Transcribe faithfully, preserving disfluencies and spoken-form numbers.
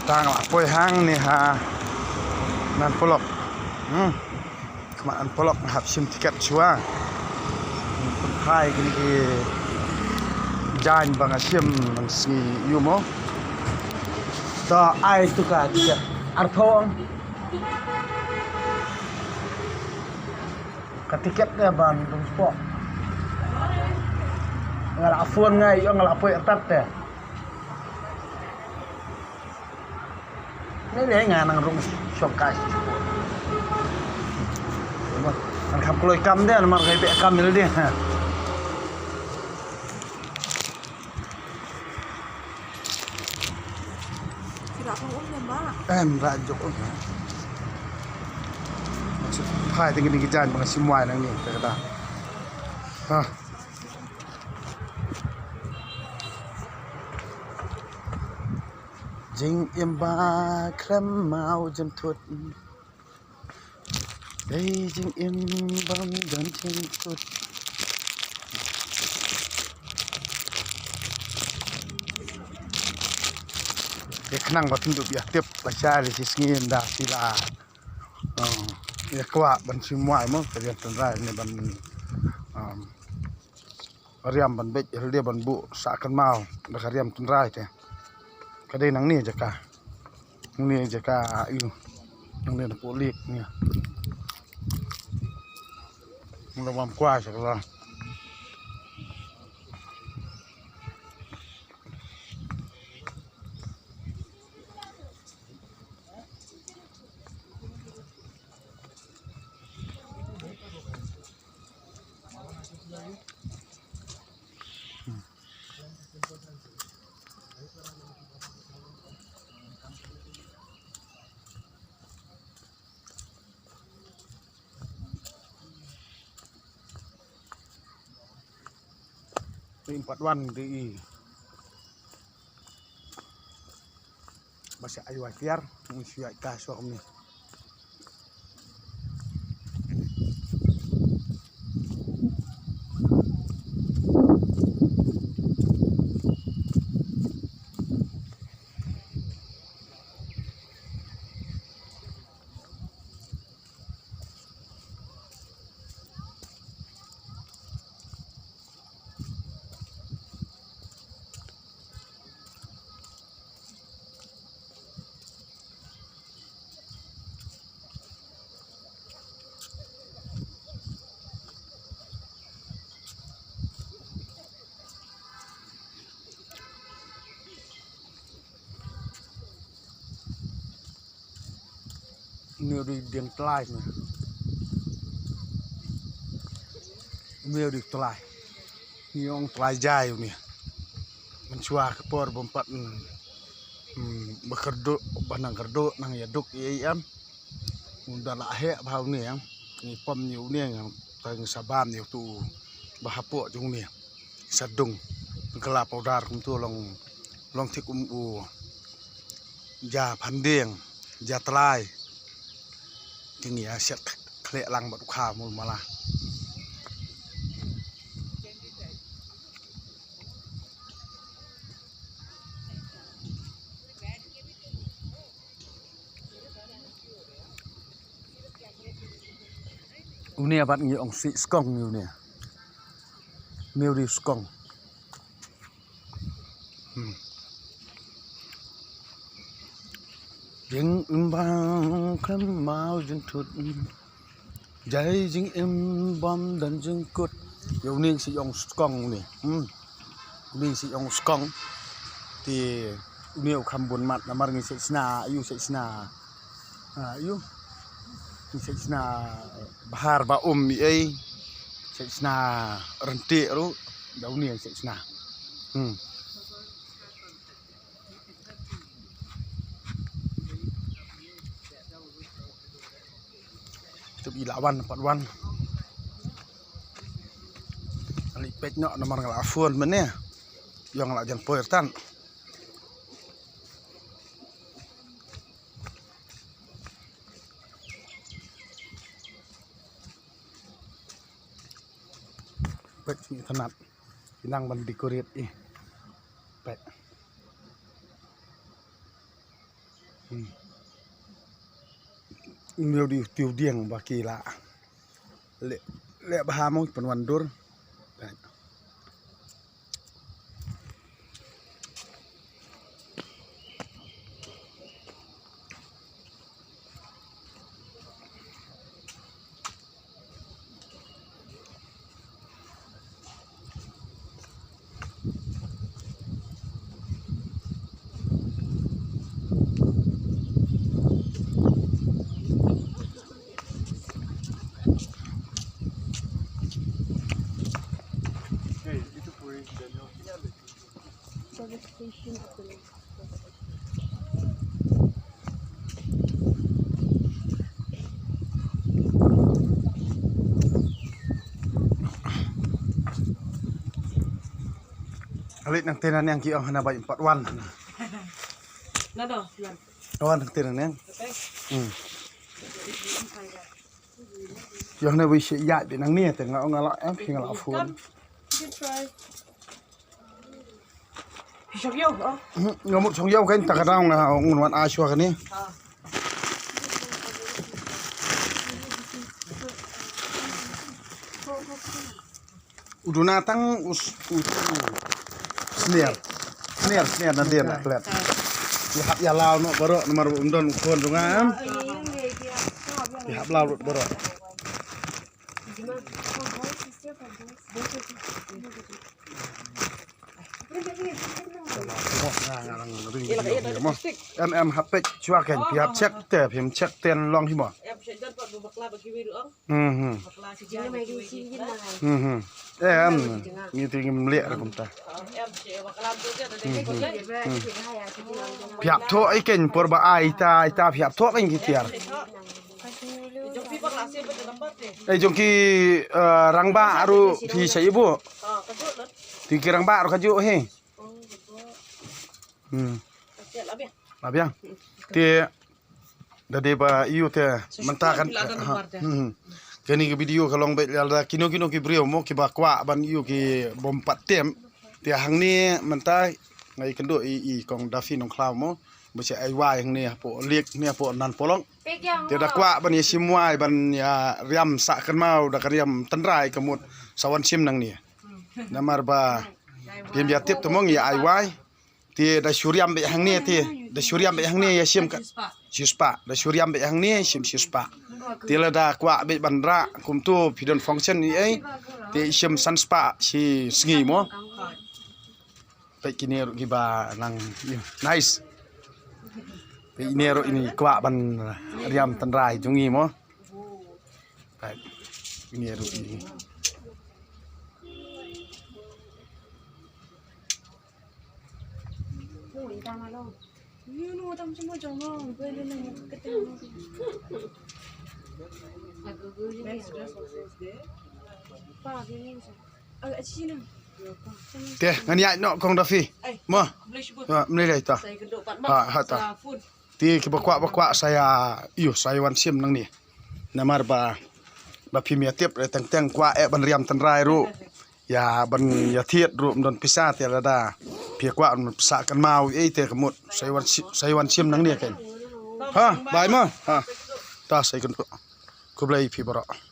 Tang la poi hangne ha Nan Polok. Hmm. Khmat Nan Polok nga hap shim tiket shuwa. Pynphai kine ki jaiñ ba nga shim mynsngi ïu mo. To ai tu ka tiket. Arphew ong. Ka tiket ne ban rung spok. Nga la phone nga ïoh nga la poi artat te. Ne ne nga nang rung shong kai. Nang kham kloi kam de namar kai be kam mil de. Em ra jok. Phai teng ni ki jaiñ ba nga shim wai nang ni ka da. Ha. Jingim ba khlem mau jynthut. Dei jingim bym don jingkut. Ïa khnang ba pyndup ïa tip ba sha li shi sngi ynda sila. Oh, ïa kwah ban shim wai mo ka riam tynrai ne ban, um, riam ban beit ïa lade ban buh sah kynmaw da ka riam tynrai te. Ka dei nangne jaka. Nangne jaka ïu. Nangne na puli ne. Nangne bam kwai sa ka la. Ring pat wan di i. Ba sha ai wai tiar, ngi shu ïaid ka shuwa kumne. Une u dei dieng tlai ne. Une u dei tlai. Ngi ong tlai jai une. Mynshuwa ka por bym pat, mm, mm, ba kyrduh, ba nang kyrduh, nang ïaduk ïa i em. Ynda la heh bha une em. Ngi pom ïa une em. Tang sa bam ïa utu ba hapoh jong une. Sa dung. Kylla powder kumtu long, long thik um u. Ja phandieng, ja tlai. Kine ïa siat khleh lang bad u kha mul mala. Une bad ngi ong si skong une. Une u dei skong. Hmm. Jingim ba khlem mau jynthut. Jai jingim bym don jingkut. Ïa une ngi sa ong skong une. Hmm. Une ngi sa ong skong. Te une u kham bun mat namar ngi sa shna, ïa u sa shna. Ah, ïa u. Ngi sa shna bahar ba um i ei. Sa shna rynti ruh. Da une ngi sa shna. Hmm. Tup i la wan pat wan. Ali peit noh namar nga la phone mynne. Ïa nga la jan poi tan. Peit sini tynat. Ki nang ban decorate i. Peit. Hmm. Miu di tiu dieng ba ki la. Le, le ba ha mo pynwan dur. Alit nang tena niang ki ong hana bai empat wan. Nada, lan. Wan nang tena niang. Okay. Hmm. Yo ne wi shi ya bi nang ni te nga nga la em ki nga la phone. Come. You can try. Hi shok yo, oh. Hmm, nga mut shok yo kan ta ka dang nga ngun wan a shwa kani. Ah. U duna tang us u snier. Snier, snier na dia na klet. Ki hap ya lau no baro namar um don kon dunga am. Ki hap lau baro. Em em hap pek chua ken pi hap check te phim check ten long hi mo. Mhm. Mhm. Eh, em. Ngi ti ngim leh ra kumta. Piap tho ai ken por ba ai ta, ai ta piap tho ken ki tiar. Eh, jong ki, eh, rangbah aru phi sa ibu. Ti ki rangbah aru ka ju he. Hmm. Ba biang. Te da dei ba ïu te mynta kan. Hmm. Kane ka video ka long beit lada kino kino ki briew mo kiba kwah ban ïu ki bym pat tem. Te hangne mynta ngai kynduh i, i kong Dafi Nongkhlaw mo. Ba sa ai wai hangne hapoh liek ne hapoh nan polong. Te da kwah ban ïa shim wai ban ïa riam sah kynmaw da ka riam tynrai ka mut sa wan shim nangne. Namar ba phim ïa tip te mo ngi ai wai. Te da shu riam beit hangne te. Da shu riam beit hangne ïa shim ka. Shispah. Da shu riam beit hangne shim shispah. Te lada kwah beit ban rah kumto phi don function ei ei. Te shim san spah shi sngi mo. Peit kine ruh kiba nang nice. Peit kine ruh ini kwah ban riam tynrai jong ngi mo. Peit kine ruh ini. Te ngan ïaid noh kong Dafi. Mo. Ha, mlei lei ta. Ha, ha ta. Te kiba kwah ba kwah sa ïa ïu sa ïa wan shim nangne. Namar ba ba phim ïa tip re teng teng kwah eh ban riam tynrai ruh. Ïa ban ïa thied ruh ym don pisa te lada phi kwah ban sah kynmaw ei te ka mut sa ïa wan shi-, sa ïa wan shim nangne ken. Ha, bai mo. Ha. Ta sa ïa kynduh. Khublei phi baroh.